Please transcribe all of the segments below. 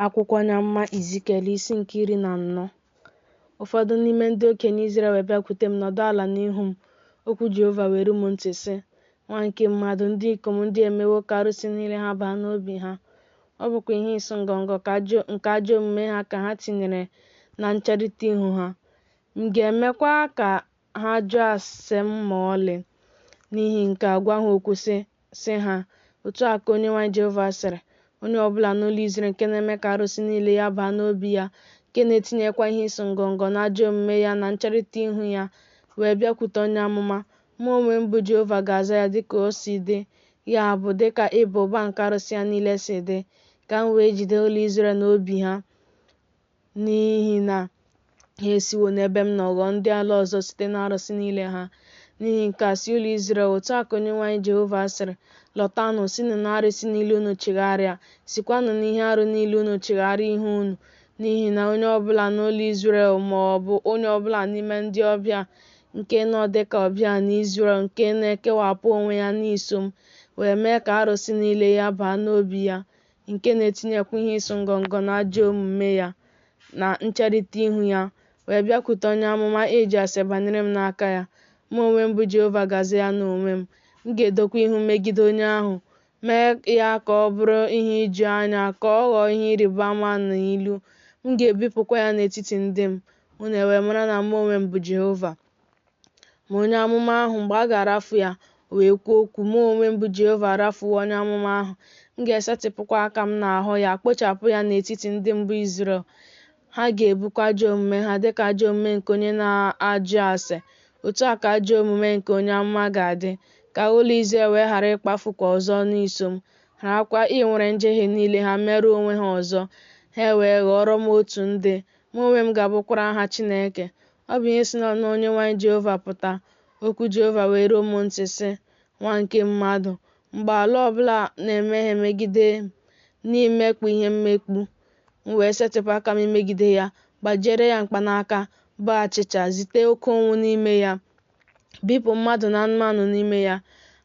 Akwụkwọ onye amụma Izikiel isi nke 14. Ụfọdụ n'ime ndị okenye Izrel wee bịakwute m, nọdụ ala n'ihu m. Okwu Jehova wee ruo m ntị, sị, Nwa nke mmadụ, ndị ikom ndị a emewo ka arụsị niile ha baa n'obi ha, ọ bụkwa ihe ịsụ ngọngọ nke ajọ omume ha ka ha tinyere na ncherịta ihu ha. M ga-emekwa ka ha jụọ ase m ma ọlị? N'ihi nke a, gwa ha okwu sị, Sị ha, Otu a ka Onyenwe anyị Jehova sịrị, Onye ọ bụla n'ụlọ Izrel nke na-eme ka arụsị niile ya baa n'obi ya, nke na-etinyekwa ihe ịsụ ngọngọ n'ajọ omume ya na ncherịta ihu ya, wee bịakwute onye amụma, mụ onwe m bụ Jehova ga-aza ya dị ka o si dị, ya bụ, dị ka ịba ụba nke arụsị ya niile si dị, ka m wee jide ụlọ Izrel n'obi ha, n'ihi na ha esiwo n'ebe m nọ ghọọ ndị ala ọzọ site n'arụsị niile ha. N'ihi nke a, sị ụlọ Izrel, Otu a ka Onyenwe anyị Jehova sịrị, Lọtanụ, sinụ n'arụsị niile unu chigharịa, sikwanụ n'ihe arụ niile unu chigharịa ihu unu, n'ihi na onye ọ bụla n'ụlọ Izrel ma ọ bụ onye ọ bụla n'ime ndị ọbịa nke nọ dị ka ọbịa n'Izrel nke na-ekewapụ onwe ya n'iso m, wee mee ka arụsị niile ya baa n'obi ya, nke na-etinyekwa ihe ịsụ ngọngọ n'ajọ omume ya na ncherịta ihu ya, wee bịakwute onye amụma ịjụ ase banyere m n'aka ya, mụ onwe m bụ Jehova ga-aza ya n'onwe m. M ga-edokwa ihu m megide onye ahụ, mee ya ka ọ bụrụ ihe ijuanya, ka ọ ghọọ ihe ịrịba ama na ilu, m ga-ebipụkwa ya n'etiti ndị m, unu ewee mara na mụ onwe m bụ Jehova. Ma onye amụma ahụ, mgbe a ga-arafu ya, o wee kwuo okwu, mụ onwe m bụ Jehova arafuwo onye amụma ahụ, m ga-esetịpụkwa aka m n'ahụ ya, kpochapụ ya n'etiti ndị m bụ Izrel. Ha ga-ebukwa ajọ omume ha dịka ajọ omume nke onye na-ajụ ase, otu a ka ajọ omume nke onye amụma ga-adị, ka ụlọ Izrel wee ghara ịkpafukwa ọzọ n'iso m, gharakwa iwere njehie niile ha merụọ onwe ha ọzọ, ha wee ghọọrọ m otu ndị, mụ onwe m ga-abụkwara ha Chineke. Ọ bụ ihe si n'ọnụ Onyenwe anyị Jehova pụta. Okwu Jehova wee ruo m ntị, sị, Nwa nke mmadụ, mgbe ala ọ bụla na-emehie megide m n'imekpu ihe mmekpu, m wee setịpụ aka m imegide ya, gbajiere ya mkpanaka, bụ achịcha, zite oke ụnwụ n'ime ya, bipụ mmadụ na anụmanụ n'ime ya.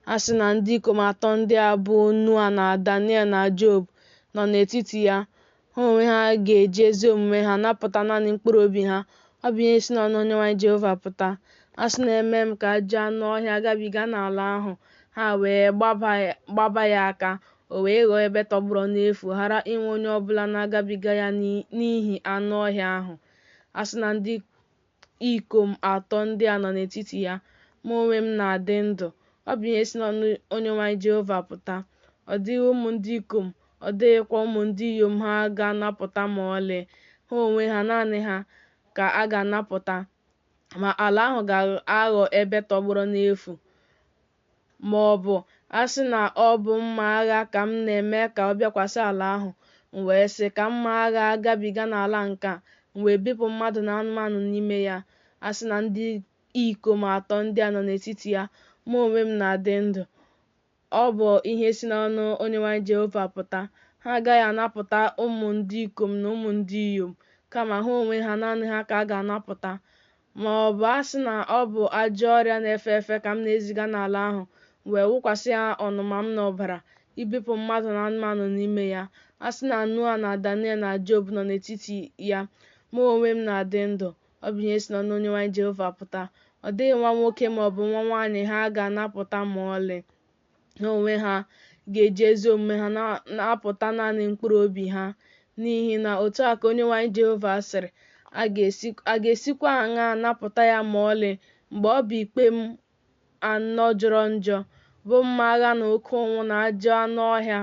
A sị na ndị ikom atọ ndị a bụ Noa na Daniel na Job nọ n'etiti ya, ha onwe ha ga-eji ezi omume ha napụta naanị mkpụrụ obi ha. Ọ bụ ihe si n'ọnụ Onyenwe anyị Jehova pụta. A sị na emee m ka ajọ anụ ọhịa gabiga n'ala ahụ, ha wee gbaba ya aka, o wee ghọọ ebe tọgbọrọ n'efu, ghara inwe onye ọ bụla na-agabiga ya n'ihi anụ ọhịa ahụ. A sị na ndị ikom atọ ndị a nọ n'etiti ya, mụ onwe m na-adị ndụ, ọ bụ ihe si n'ọnụ Onyenwe anyị Jehova pụta. Ọ dịghị ụmụ ndị ikom, ọ dịghịkwa ụmụ ndị inyom ha ga-anapụta ma ọlị, ha onwe ha naanị ha ka a ga-anapụta, ma ala ahụ ga-aghọ ebe tọgbọrọ n'efu. Ma ọ bụ, a sị na ọ bụ mma agha ka m na-eme ka ọ bịakwasị ala ahụ, m wee sị, Ka mma agha gabiga n'ala nke a, m wee bipụ mmadụ na anụmanụ n'ime ya, a sị na ndị ikom atọ ndị a nọ n'etiti ya, mụ onwe m na-adị ndụ, ọ bụ ihe si n'ọnụ Onyenwe anyị Jehova pụta. Ha agaghị anapụta ụmụ ndị ikom na ụmụ ndị inyom, kama ha onwe ha naanị ha ka a ga-anapụta. Ma ọ bụ a sị na ọ bụ ajọ ọrịa na-efe efe ka m na-eziga n'ala ahụ, m wee wụkwasị ya ọnụma m na ọbara, ibipụ mmadụ na anụmanụ n'ime ya, a sị na Noa na Daniel na Job nọ n'etiti ya, mụ onwe m na-adị ndụ, ọ bụ ihe si n'ọnụ Onyenwe anyị Jehova pụta. Ọ dịghị nwa nwoke ma ọ bụ nwa nwaanyị ha ga-anapụta ma ọlị. Ha onwe ha ga-eji ezi omume ha napụta naanị mkpụrụ obi ha. N'ihi na otu a ka Onyenwe anyị Jehova sịrị, A ga-esikwa aṅaa napụta ya ma ọlị mgbe ọ bụ ikpe m anọ jọrọ njọ, bụ mma agha na oke ụnwụ na ajọ anụ ọhịa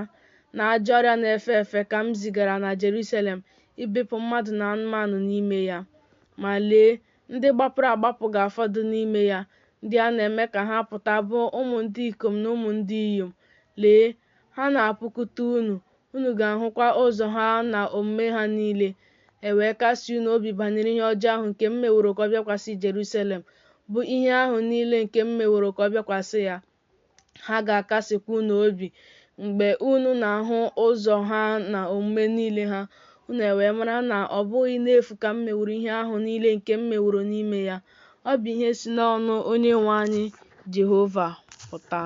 na ajọ ọrịa na-efe efe ka m zigara na Jerusalem ibipụ mmadụ na anụmanụ n'ime ya? Ma lee, ndị gbapụrụ agbapụ ga-afọdụ n'ime ya, ndị a na-eme ka ha pụta bụ ụmụ ndị ikom na ụmụ ndị inyom. Lee, ha na-apụkwute unu, unu ga-ahụkwa ụzọ ha na omume ha niile, e wee kasie unu obi banyere ihe ọjọọ ahụ nke m meworo ka ọ bịakwasị Jerusalem, bụ ihe ahụ niile nke m meworo ka ọ bịakwasị ya. Ha ga-akasikwa unu obi mgbe unu na-ahụ ụzọ ha na omume niile ha, unu ewee mara na ọ bụghị n'efu ka m meworo ihe ahụ niile nke m meworo n'ime ya. Ọ bụ ihe si n'ọnụ Onyenwe anyị Jehova pụta.